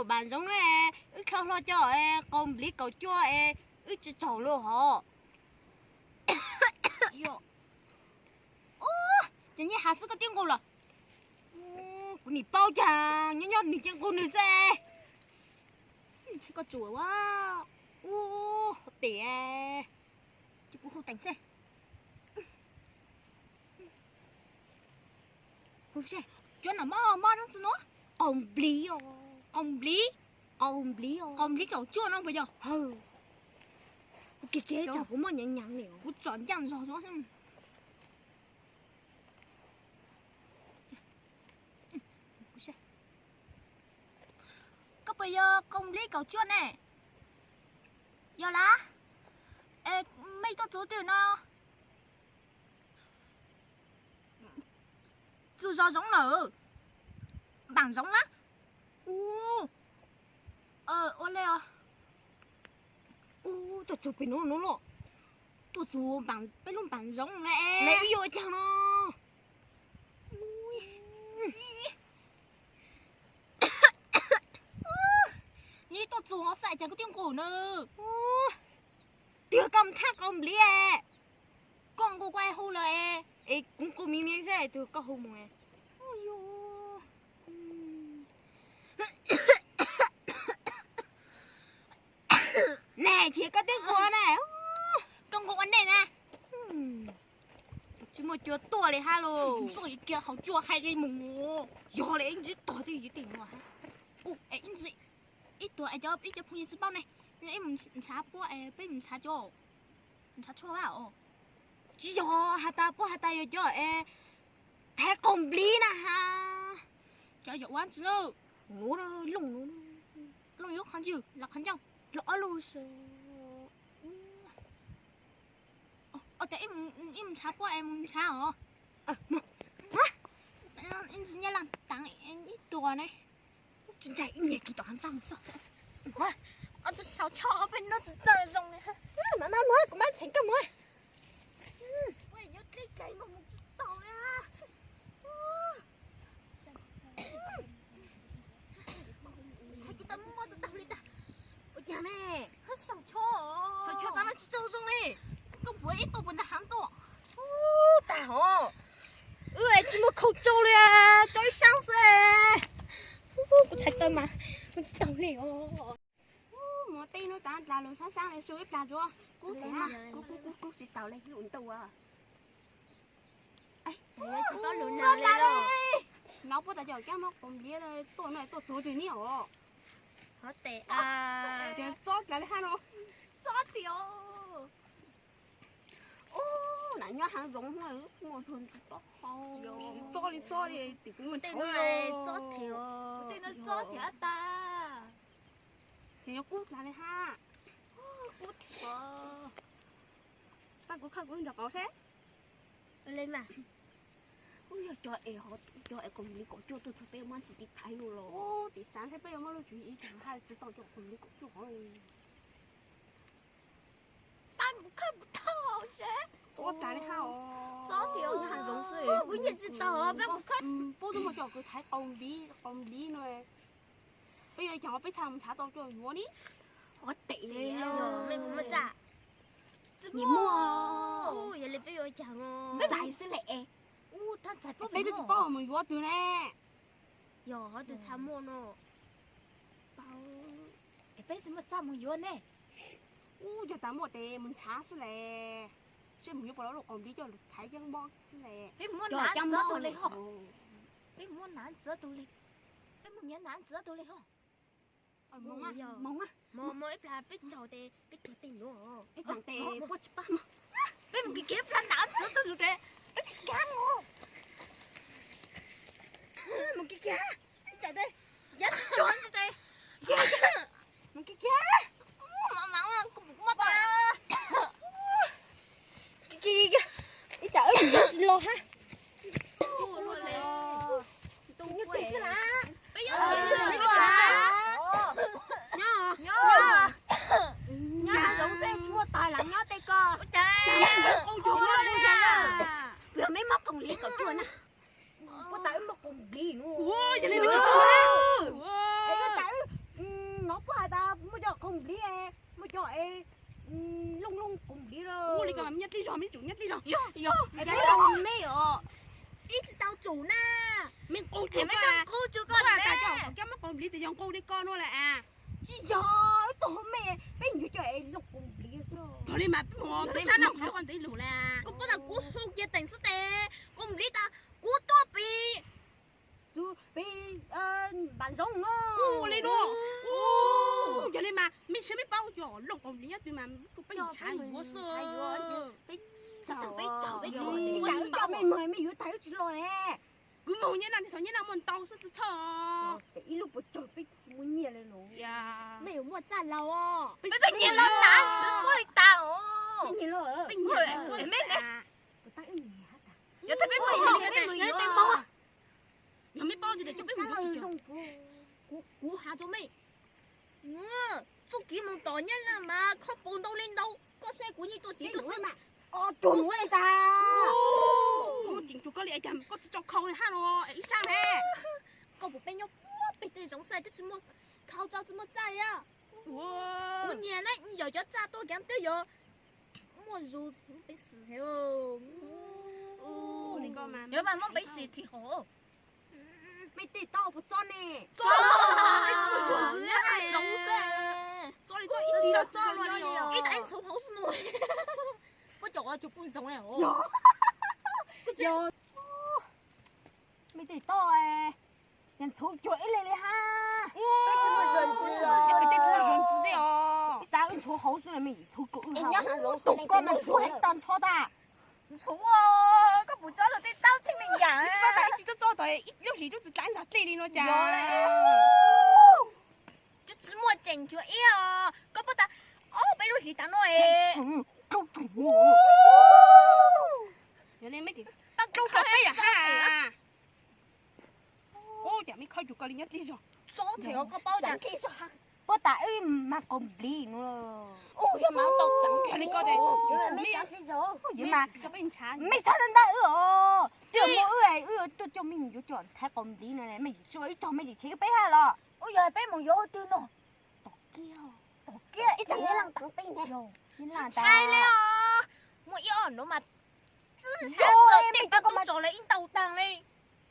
Npam zoov na, wb dlhau hlo cov qaus npliv kaum cuaj es wb tsis tsaug lawm hos. Cov nyiaj hav xwb koj twb nqus los. Kuv nim paub cas nyob nyob nws cia nqus nws xwb. Koj tsuas ua ub hov tes. Ces kuv hu teem seb. Cuab na mob mob roob tsi no. Qaus npliv, qaus npliv, qaus npliv, qaus npliv kaum cuaj no puas yog? Kuv kiv kiv tsam kuv muaj nyav nyav li kuv tsom ncaj zog. Koj puas yog qaus npliv kaum cuaj ne? Yog lawm. Es mej tuaj txug twg no? Txug zos zoov lawm. Npaam zoov na. Ua le os. Tuaj txug pem nuav no los. Tuaj txug peb lub npaam zoov na. Lawv wb yuav ua caag no? Neb tuaj txug hov xav cas koj twb nqus na. Twg koj mus thab qaus npliv? Koj nqus kuv hu lawm. Es kuv nqus miv miv xwb, twg koj hu mus? Neb, ces koj twb nqus na. Koj nqus ua ntej na. Tsis muaj cua tuaj li hab los. Kiag haus cua hais li mus. Yog li ib ntsis tog twb yus tej nuav. Ib tuag es cov ib cov phooj ywg tsis paub ne, ib mus ntshav puab es peb mus ntshav cov, ntshav tshuaj vaj os. Tsis yog has tas puab has tas yog cov es thaiv qaus npliv na has. Cov yog ua tsi na. Looj, looj yuav qhov ntswg los qhov ncauj los ob lub. Ib mus ntshav puab es mus ntshav os. Ib ntsis nyob laj tav ib tuag ne. Tsis ntshai ib nyuag kis tom hav txaj mus xwb. Ob tug sau choj peb noj tsis txawj zoo li. Mam mus, kuv mam theev koj mus. Nyob dleb kag mas mus tsis taus li. Txhais kiag tau muaj tsis taus li tag. Ua cas ne? Sau choj, sau choj tau no tsis txawj zoo li. Koj puas ib tuaj puas ntag hav tuaj. Tag hov. Wb tsis muaj khau tsau li, tsau ib sab xwb. Kuv txhais tau mas mus tsis taus li os. Mus tej hnub tav dlaag lug sab sab li su ib plag tsuav. Kub tsis taus li lub ntuj. Tsis paub lug nag li los. Nov puab tas cov kab mob qaus npliv tuaj no tuaj tuag twg niag os. Hov tes, txob dlaag li hab no. Txob tiag. Ub, nyob haav zoov muaj tsis txob hau. Txob li txob li tim kuv muaj txob thiab tas. Ces yuav kub dlaag li hab. Kub thiab. Pab kuv khawb kuv lub ntsis qauv seb. Ub, yog cov es, cov es qaus npliv kaum cuaj tuaj txog peb muab tsis tiv thaiv no los. Ub, tiv thaiv seb peb yuav muab lub tswv yim ib tug hab tsis tau cov qaus npliv kaum cuaj hov. Pab kuv khawb kuv thauj seb. Txob tas li hab os. Txob tiag. Kuv nyiam tsis tau pab kuv khawb. Puab twb muaj cov kws thaiv qaus npliv, qaus npliv no. Peb yuav ib caag peb txhaj mus nrhav tau coj yuav ni. Qhov tes los mej puas muaj txaj? Tsis muaj. Yog li peb yuav ib caag txais xwb le. Peb twb tsis paub mus yuav twg ne. Yog hov twg txhaj muaj no. Peb tsis muaj txaj mus yuav ne. Ub, yog tas muaj tes mus nrhav xwb le. Seb mus yuav puas tau lub qaus npliv coj lug thaiv yeeb mob xwb le. Peb mus muab nav txwv tug le hos. Peb mus muab nav txwv tug le. Peb mus nyiav nav txwv tug le hos. Moog, moog ib plag peb tsaug tes peb tuag tej nuav. Peb tsaug tes puab tsis pab moog. Peb mus kiv kiv plag nav txwv tug tes peb tsis kav moog. Mus kiv kiv, ib tsaug tes, yog tsis tsaug tes, mus kiv kiv. Kiv kiv, ib tsaug wb mus yuav tsis los hab. Nyob, nyob, nyob, nyob zoo xwb tsis muaj tog lam nyob tej ko. Yog meb mob qaus npliv kaum cuaj na. Puab tas wb mob qaus npliv no. Puab tas wb, Puab has tas muaj cov qos npliv, muaj cov looj looj qos npliv. Ua li ko mas nyob dlej zog, mej tsum nyob dlej zog. Yog, yog, es peb tau me os. Ib tsis tau tsum na. Mej nqus tsum, mej nqus tsum ko, koj muab qos npliv tes yog nqus li ko no lawm as. Tsis yog, ib tug me, peb yuav cov es looj qos npliv xwb. Yog li mas peb mus, peb sab noj qos ntev lug lawm. Koj paub tas kuv hu kiag teem xwb tes, qos npliv tas kuv tuaj pem, pem npam zoov no. Ua li no. Yog li mas mej saib mej paub cov looj qos npliv nyob twg mas kuv peb ntshav yuav xwb. Peb, peb, peb, mej yuav tag wb tsis los ne. Kuv moog nyab naj, thov nyab naj muaj ntau xwb txhob txhawj. Ib lub puas tsawg peb tsis muaj nyiaj li los. Mej yuav muaj txaj laug os. Peb txhob nyiaj laug tas, muaj li tas os. Peb nyiaj laug, peb nyiaj laug. Yog thaum peb mus, yog peb mus, yog peb mus, yog peb mus, yog peb mus, kuv has rua mej, txuj kev moog tom nyab laj mas khob puas ntau le ntau, koj saib kuv yeej tuaj txiv tuaj xwb mas. Os, cuag mus li tas. Kuv tseem cuag koj li cas koj tsis tso khau hab los ib sab ne. Koj puas peb nyob puag pem tej zoov xwb twb tsis muaj khau tso tsis muaj txaj li. Kuv nyiam na, yog cov txaj tuaj kav twb yog muaj zug peb xwm. Yog mas muaj peb xwm thiab hov. Mej tej taub puas txob ne? Txob, peb tsis muaj zuag ntxiv, txob li txob ib tsis yog txob luaj li os. Ib tag ib ntxhuav hauv xwb no. Puab cov cov puj ntxoov ne. Yog. Mej tej taub, yog ntxhuav cuag ib leeg li hab. Peb tsis muaj zuag ntxiv, peb tsis muaj zuag ntxiv thiab os. Ib tag wb ntxhuav hauv xwb, mej ntxhuav cuag wb hab. Tus koj mas ntxhuav heev tag nrho tas. Ntxhuav, koj puas tsob rau tej taub tsheej li yam. Tsis paub tas ib tsis tsob tsob tod ib lub hlis rub tsis dlaab zog dlej li no cas. Koj tsis muaj tseem cuag ib os, koj paub tas ob peb lub hlis tas no es. Yog li mej tis, peb yam hab. Ub, cas mej khawb cuag koj li nyob dlej zog. Txob thiab koj paub cas. Puab tas wb mag qaus npliv no. Ub, yog mas tau txeev. Yog li ko tes, mej txhob ntawd wb os. Twb muaj wb, wb tuaj coj mej yuav coj thaiv qaus npliv no, mej tsis ua ib tog mej tsis cheb peb hab los. Ub, yog peb mus yuav ua twg no? Tom kiag, tom kiag ib txhia nyab laaj teev peb ne. Tsis ntshai li os. Muaj ib ob nuav mas txwb ntshai, tej pab tub tso lawv ib ntaus taag li.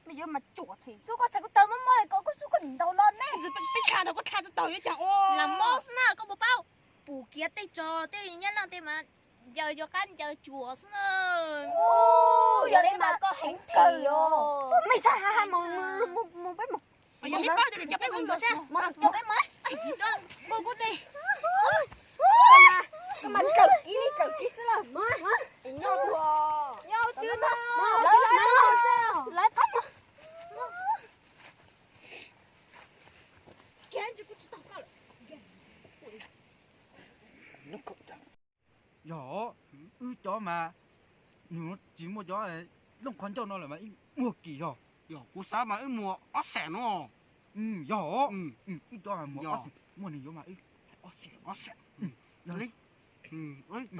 Mej yuav mas tsuam thiab. Xub koj txhais kuv taw mob mob ko, koj xub koj ntaus no ne. Peb dlha rau koj dlha tau tau yuav cas ua. Lam mob xwb na, koj puas paub. Pum kiag tej tso tej nyab laaj tej mas ncaws yuav qab ncaws tsuam xwb na. Yog li mas koj heev kawg os. Mej txhaj has has mus, mus peb mus. Yog mej paub ces coj peb mus nrug sab. Coj peb mus. Koj mas kawm kiv li kawm kiv xwb los mas. Nyob twg no. Lawv qab mus. Yog, wb cov mas nws tsis muaj cov looj qhov ncauj no lawm mas ib muag kis yog. Yog kuv xav mas wb muag ob xees no. Yog, wb cov mas muag ob xees, muaj neeg yuav mas wb ob xees, ob xees. Yog li. Tuaj neeg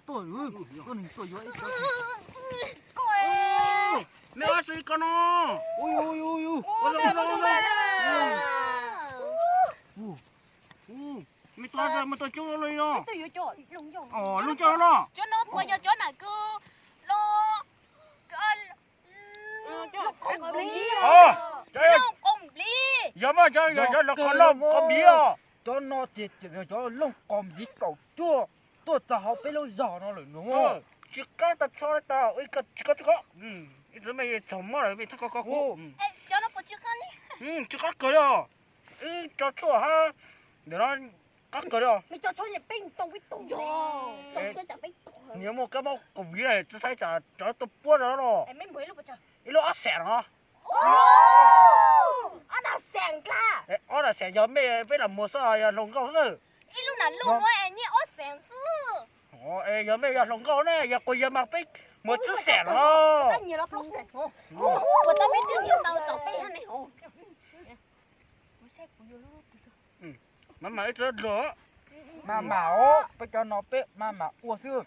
tuaj, tuaj neeg tuaj yuav ib co. Mej ob xwb ko no. Mej tuaj, mej tuaj coob li no. Looj coj no. Cov no puas yog cov nam kws no? Looj qos npliv. Yog mas, yog, yog, yog looj qos, looj qos npliv os. Cov no ces yog cov looj qos npliv kaum cuaj tuaj txog hauv peb lub zog no lawm no. Tsis qab tas tsho tas, tsis qab, tsis qab. Ib txwm mej txog mob lawm mej thab ko ko kuv. Cov no puas tsis qab ne? Tsis qab kawg li os. Ib co tshuaj hab ntawm no qab kawg li os. Nws muaj kab mob kaum npliv tsis xaiv tsam cov tuaj puab rau no. Ib lub ob xees no. Ob xees yog mej peb lam muag xwb yog hluas nkauj na. Ib lub nam lub no nyiaj ob xees xwb. Yog mej yog hluas nkauj ne yog quas yawg mas peb muag tsib xees no. Mas mam ib txwm luag. Mas mam os, peb cov no peb mas mam ua xwb.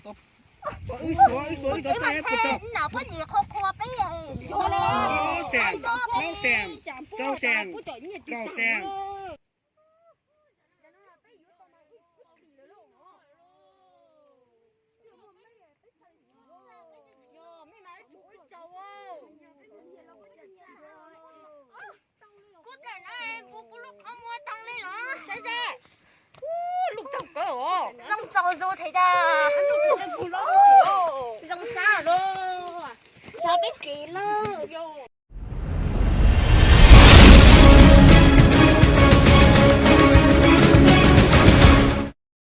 Wb suav, wb suav, wb tso tsaij, puas tso? Nam poj niam qhua qhua peb. Plaub xees, plaub xees, rau xees, kaum xees. Kuv tawm na, kuv, kuv lub qhov muag tau li los? Saib seb. Lub tau kawg os. Zoo txaus zoo thaiv tas. Zoo sab los. Sab peb kev lawm.